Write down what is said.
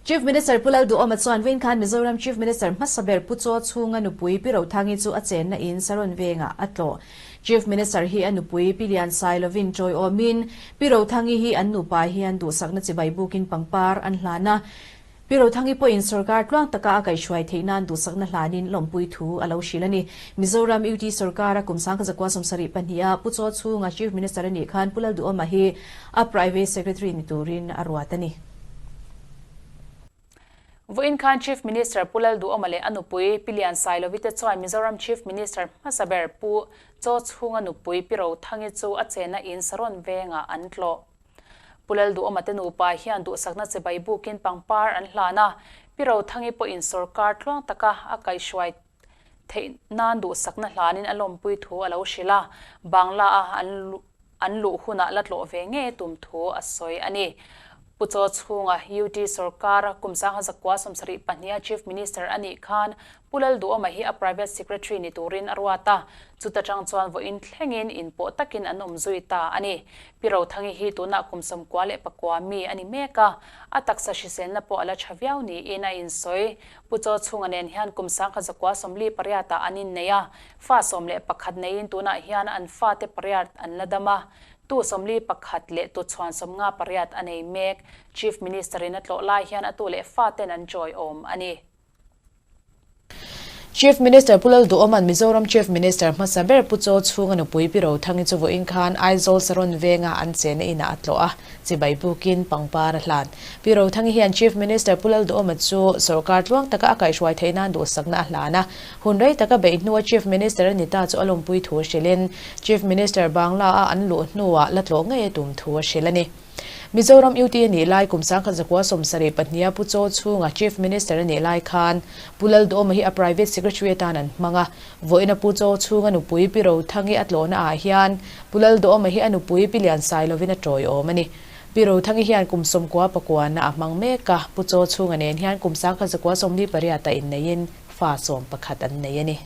Chief Minister Pu Lalduhawma chuan vawiin khan Mizoram Chief Minister hmasa ber Pu Chaw chhunga nupui Pi Rothangi chu a chenna in Saron vengah a tlawh. Chief Minister hi a nupui Pi Liansailovin tawiawmin Pi Rothangi hi an nupa hian duhsakna chibai bukin pangpar an hlan a. Pi Rothangi pawhin sorkar tluang taka a kaihhruai theih nan duhsakna hlanin lawmpui thu a lo hrilh a ni. Mizoram UT sorkara kum 1972 a Pu Chaw chhunga Chief Minister a nih khan Pu Lalduhawma hi a Private Secretary ni turin a ruat a ni. Vawiin khan Chief Minister Pu Lalduhawma leh a nupui Pi Liansailovi te chuan Mizoram Chief Minister hmasa ber Pu Chaw chhunga nupui Pi Rothangi chu a chenna in Saron vengah an tlawh. Pu Lalduhawma te nupa hian duhsakna chibai bukin pangpar an hlan a, Pi Rothangi pawhin sorkar tluang taka a kaihhruai theih nan duhsakna hlanin a lawmpui thu a lo hrilh a, Bangla a an luh hunah la tlawh ve ngei tum thu a sawi a ni. Pu Chaw chhunga UT sorkar kum 1972 a Chief Minister a nih khan Pu Lalduhawma hi a Private Secretary ni turin a ruat a, chuta tang chuan vawiin thlengin inpawh takin an awm zui ta a ni. Pi Rothangi hi tunah kum 99 mi a ni mek a, a taksa hriselna pawh a la tha viau niin a insawi. Pu Chaw chhunga nen hian kum 1948 ah an innei a, fa 11 neiin tunah hian an fate pariat an la dam a, tu 41 leh tu chhuan 58 a nei mek. Chief Minister-in a tlawh lai hian a tu leh faten an chawiawm a ni. Chief Minister Pu Lalduhawma'n Mizoram Chief Minister hmasa ber Pu Chaw chhunga nupui Pi Rothangi chu vawiin khan Aizawl Saron venga an chenna inah a tlawh a, chibai bukin pangpar a hlan. Pi Rothangi hian Chief Minister Pu Lalduhawma chu sorkar tluang taka a kaihhruai theih nan duhsakna a hlan a, hun rei taka beih hnua Chief Minister a ni ta chu a lawmpui thu hrilhin Chief Minister Bangla a an luh hnuah la tlawh ngei a tum thu a hrilh a ni. Mizoram UT a nih lai kum 1972 a Pu Chaw chhunga Chief Minister a nih lai khan Pu Lalduhawma hi a Private Secretary atan an hmang a. Vawiin a Pu Chaw chhunga nupui Pi Rothangi a tlawhna ah hian Pu Lalduhawma hi a nupui Pi Liansailovin a tawiawm a ni. Pi Rothangi hian kum 99 a hmang mek a, Pu Chaw chhunga nen hian kum 1948 a inneiin fa 11 an nei a ni.